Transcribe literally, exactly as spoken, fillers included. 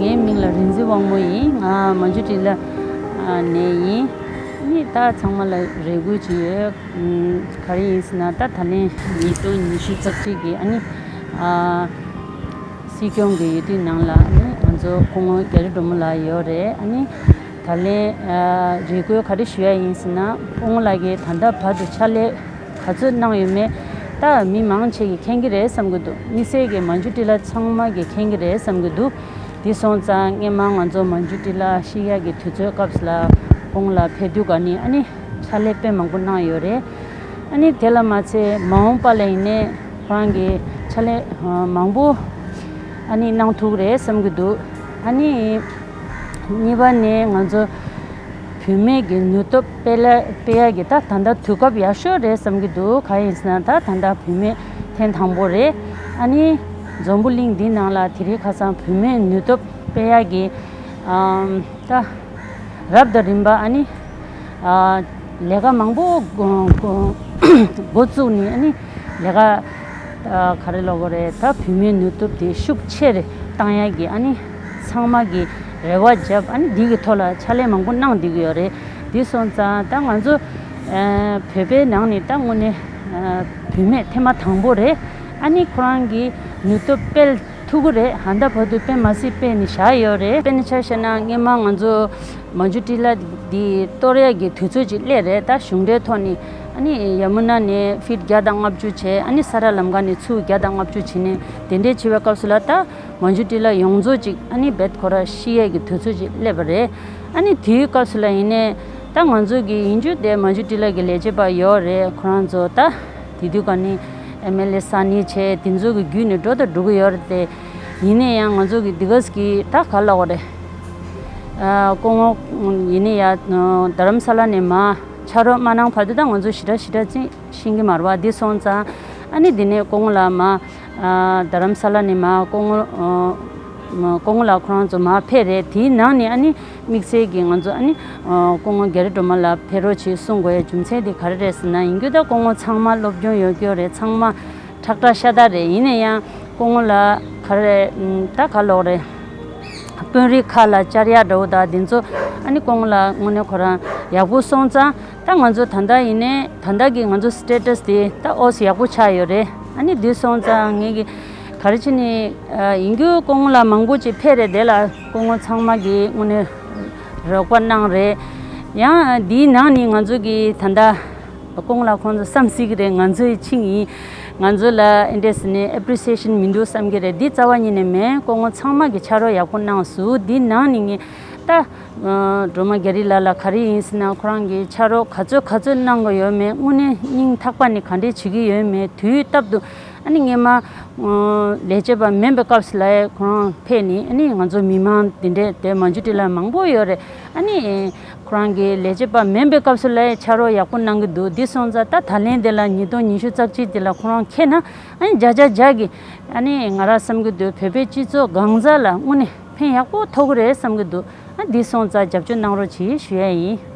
ངའི་མིང་ལ་རིག་འཛིན་དབང་མོ་ཡིན། ང་མ་ཇུ་ཏི་ལ་ནས་ཡིན། ཨ་ནི་ད་ཚང་མ་ལ་རེ་སྐུལ་ཅིག་ཡོད། ག་རེ་ཡིན་ཟེར་ན། ད་ད་ལན་ཉིས་སྟོང་ཉི་ཤུ་རྩ་གཅིག་གི་ཨ་ནི་ཨ་སྲིད་སྐྱོང་གི་འོས་བསྡུའི་ནང་ལ་ཨ་ནི་ང་ཚོ་སྐུ་ངོ་རྒྱ་རི་སྒྲོལ་མ་ལགས་ཡོད་རེད། ཨ་ནི་ད་ལན་ཨ་རེ་སྐུལ་ག་རེ་ཞུ་ཡ་ཡིན་ཟེར་ན། སྐུ་ངོ་ལགས་ཀྱིས་ད་ལྟ་བར་དུ་ཕྱག་ལས་ག་ཚོད་གནང་ཡོད་མེད་ད་མི་མང་ཆེ་གིས་མཁྱེན་གྱི་རེད་བསམ་གྱི་འདུག། དམིགས་བསལ་གྱི་མ་ཇུ་ཏི་ལ་ཚང་མ་གིས་མཁྱེན་གྱི་རེད་བསམ་གྱི་འདུག། དེ་སོང་ཙང་སྔོན་མ་ང་ཚོ་མ་ཇུ་ཏི་ལ་བཤིག་ཡག་གི་དུས་ཚོད་སྐབས་ལ་སྐུ་ངོ་ལགས་ཕེབས་དུས་ག་ནས་ཨ་ནི་ཕྱག་ལས་དཔེ་མང་པོ་གནང་ཡོད་རེད། ཨ་ནི་དེ་ལ་མ་ཚད་མ་འོངས་པ་ལ་ཡིན་ནའི་ཁོ་རང་གིས་ཕྱག་ལས་ཨ་མང་པོ་ཨ་ནི་གནང་ཐུབ་ཀྱི་རེད་བསམ་གྱི་འདུག། ཨ་ནི་གཉིས་པ་ནས་ང་ཚོ་བུད་མེད་ཀྱི་ནུས་སྟོབས་སྤེལ་ལ་སྤེལ་ཡག་གི་ད་ད་ལྟ་དུས་སྐབས་ཡག་ཤོས་རེད་བསམ་གྱི་འདུག། གང་ཡིན་ཟེར་ན་ད་ད་ལྟ་བུད་མེད་ཐེངས་དང་པོ་རེད། ཨ་ནི་འཛམ་བུ་གླིང་འདི་ནང་ལ་དེ་རིང་ཁ་སང་བུད་མེད་ནུས་སྟོབས་སྤེལ་ཡག་གི་ཨམ་ད་རབ་དང་རིམ་པ་ཨ་ནི་ཨ་ལས་ཀ་མང་པོ་འགོ་འགོ་འགོ་བཙུགས་ནས་ཨ་ནི་ལས་ཀ་ཨ་ག་རེ་ལབ་དགོས་རེད། ད་བུད་མེད་ནུས་སྟོབས་དེ་ཤུགས་ཆེ་རུ་བཏང་ཡག་གི་ཨ་ནི་ཚང་མ་གིས་རེ་བ་བརྒྱབ། ཨ་ནི་འདི་གི་ཐོག་ལ་ཕྱག་ལས་མང་པོ་གནང་བསྡད་ཀྱི་ཡོད་རེད། དེ་སོང་ཙང་ད་ང་ཚོ་ཨ་བོད་པའི་ནང་ནས་ད་དངོས་གནས་ཨ་བུད་མེད་ཐེངས་མ་དང་པོ་རེད། ཨ་ནི་ཁོ་རང་གིས་ནུས་སྟོབས་སྤེལ་ཐུབ་ཀྱི་རེད། ད་ལྟ་བར་དུ་དཔེ་མ་སྲིད་སྤེལ་ནས་བཞག་ཡོད་རེད། དཔེར་ན་ཆ་བཞག་ན་སྔོན་མ་ང་ཚོ་མ་ཇུ་ཏི་ལ་འདི་གཏོར་ཡག་གི་དུས་ཚོད་ཅིག་སླེབས་རེད། ད་གཞུང་འབྲེལ་ཐོག་ནས་ཨ་ནི་ཡ་མུ་ན་ནས་ཕིཊ་བརྒྱ་དང་ལྔ་བཅུ་བྱས། ཨ་ནི་ས་ར་ལམ་ཁ་ནས་ཚུར་བརྒྱ་དང་ལྔ་བཅུ་བྱས་ནས་དེ་འདྲའི་བྱེད་པའི་སྐབས་སུ་ལ་ད་མ་ཇུ་ཏི་ལ་ཡོངས་རྫོགས་ཅིག་ཨ་ནི་རྦད་ཁོ་ར་བཤིག་ཡག་གི་དུས་ཚོད་ཅིག་སླེབས་པ་རེད། ཨ་ནི་དེའི་སྐབས་སུ་ལ་ཡིན་ནའི་ད་ང་ཚོ་གི་ཡིན་རྒྱུ་དེ་མ་ཇུ་ཏི་ལ་གི་ལས་བྱེད་པ་ཡོད་རེད། ཁོ་རང་ཚོ་ད་དེ་དུས་ག་ནས་ཨེམ་ཨེལ་ཨེ་ས་གནས་བྱས་དེ་ཚོ་གི་བརྒྱུད་ནས་འགྲོ་དང་འགྲོ་གི་ཡོད་རེད་དེ། ཡིན་ན་ཡང་ང་ཚོ་གི་འདི་ག་གི་ད་ག་ལབ་དགོས་རེད། ཨ་སྐུ་ངོ་ཡིན་ན་ཡང་རྡ་རམ་ས་ལ་ནས་མར་ཕྱག་རོགས་མ་གནང་བར་དུ་ད་ང་ཚོ་ཞེ་དྲག་ཞེ་དྲག་ཅིག་ཤེས་ཀྱི་མ་རེད་པ། འདི་སོང་ཙང་ཨ་ནི་འདི་ནས་སྐུ་ངོ་ལགས་མར་ཨ་རྡ་རམ་ས་ལ་ནས་མར་སྐུ་ངོ་ཨ་སྐུ་ངོ་ལགས་ཁོ་རང་ཚོ་མར་ཕེབས་རེད། དེའི་ནང་ནས་ཨ་ནི་དམིགས་བསལ་གྱི་ང་ཚོ་ཨ་ནི་ཨ་སྐུ་ངོ་རྒྱ་རི་སྒྲོལ་མ་ལགས་ཕེབས་རོགས་བྱེད་གསུང་དགོས་ཡ་རྒྱུ་མཚན་དེ་ག་རེ་རེད་ཟེར་ན། ཡིན་རྒྱུ་ད་སྐུ་ངོ་ཚང་མ་སློབ་སྦྱོང་ཡོད་རྒྱུ་རེད། ཚང་མ་ཁྲག་ཁྲག་ཤ་སྟག་རེད། ཡིན་ན་ཡང་སྐུ་ངོ་ལགས་ག་རེ་ད་ག་ལབ་དགོས་རེད། དཔོན་རིགས་ཁག་ལ་བཅར་ཡག་འདྲ་བོ་དང་དེ་ཚོ་ཨ་ནི་སྐུ་ངོ་ལགས་དངོས་གནས་ཁོ་རང་ཡག་པོ་སོང་ཙང་ད་ང་ཚོ་ད་ལྟ་ཡིན་ནའི་ད་ལྟ་གི་ང་ཚོ་སི་ཊེ་ཊས་དེ་ད་ཨོ་སི་ཡག་པོ་ཆགས་ཡོད་རེད། ཨ་ནི་འདི་སོང་ཙང་ངས་གི་ག་རེ་བྱས་ནས་ཨ་ཡིན་རྒྱུ་སྐུ་ངོ་ལགས་མང་པོ་ཅིག་ཕེབས་རེད། དེ་ལ་སྐུ་ངོ་ཚང་མ་གིས་དངོས་གནས་རོགས་པ་གནང་རེད། ཡང་འདིའི་ནང་ནས་ང་ཚོ་གི་ད་ལྟ་སྐུ་ངོ་ལགས་ཁོང་ཚོ་བསམ་སྲིད་ཀྱི་རེད། ང་ཚོའི་ཆིངས་ཡིན། ང་ཚོ་ལ་ཨེ་འདྲས་ནས་ཨེ་པི་རི་སི་ཨེ་ཤན་མི་འདུག་བསམ་གྱི་རེད། འདི་རྩ་བ་ཉིད་ནས་མེད། སྐུ་ངོ་ཚང་མ་གིས་ཕྱག་རོགས་ཡག་པོ་གནང་སོང་། འདི་ནང་ནས་ངས་ད་སྒྲོལ་མ་རྒྱ་རི་ལགས་ལ་ག་རེ་ཡིན་ཟེར་ན། ཁོ་རང་གིས་ཕྱག་རོགས་ག་ཚོད་ག་ཚོད་གནང་གི་ཡོད་མེད། དངོས་གནས་སྙིང་ཐག་པ་ནས་ག་འདྲས་བྱེད་ཀྱི་ཡོད་མེད། དུས་རྟག་ཏུ་ཨ་ནི་སྔོན་མ་ལས་བྱེད་པ་མིན་པའི་སྐབས་སུ་ལ་ཁོ་རང་ཕེབས་ནས་ཨ་ནི་ང་ཚོ་མི་མང་འདི་འདྲས་དེ་མ་ཇུ་ཏི་ལ་མང་པོ་ཡོད་རེད། ཨ་ནི་ཁོ་རང་གི་ལས་བྱེད་པ་མིན་པའི་སྐབས་སུ་ལ་ཕྱག་རོགས་ཡག་པོ་གནང་གི་འདུག། འདི་སོང་ཙང་ད་ད་ལན་འདི་ལ་ཉིས་སྟོང་ཉི་ཤུ་རྩ་གཅིག་འདི་ལ་ཁོ་རང་ཁེལ་ན་ཨ་ནི་བརྒྱ་ཆ་བརྒྱ་གི་ཨ་ནི་ང་རང་བསམ་གྱི་འདུག། བོད་པའི་སྤྱི་ཚོགས་གང་ཟག་ལ་དངོས་གནས་ཕན་ཡག་པོ་ཐོགས་ཀྱི་རེད་བསམ་གྱི་འདུག། ཨ་འདི་སོང་ཙང་རྒྱབ་སྐྱོར་གནང་རོགས་གྱིས་ཞུ་ཡ་ཡིན།